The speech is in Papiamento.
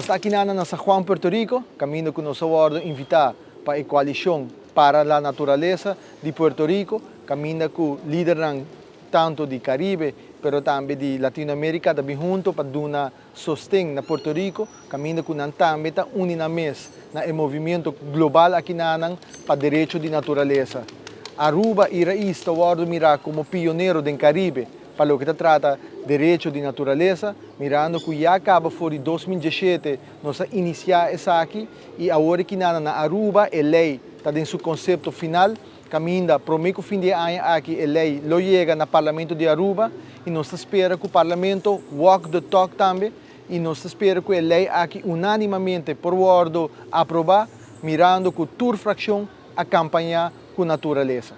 Nos ta akinan na San Juan, Puerto Rico, kaminda ku nos a wòrdu invitá pa e Koalishon para la Naturalesa di Puerto Rico, kaminda ku lidernan tantu di Karibe pero tambe di Latinoamérika ta bin huntu pa duna sosten na Puerto Rico, kaminda ku nan tambe ta uni nan mes na e movimiento global akinanan pa derecho di naturalesa. Aruba i Rais ta wòrdu mirá komo pionero den Karibe pa loke ta trata derecho di naturalesa, mirando ku ya kaba for di 2017 nos a inisiá esaki i awor akinan na Aruba e lei ta den su konsepto final, kaminda promé ku fin di aña aki e lei lo yega na Parlamento di Aruba i nos ta spera ku Parlamento walk the talk tambe i nos ta spera ku e lei aki unánimamente por wòrdu aprobá, mirando ku tur frakshon a kampañá ku naturalesa.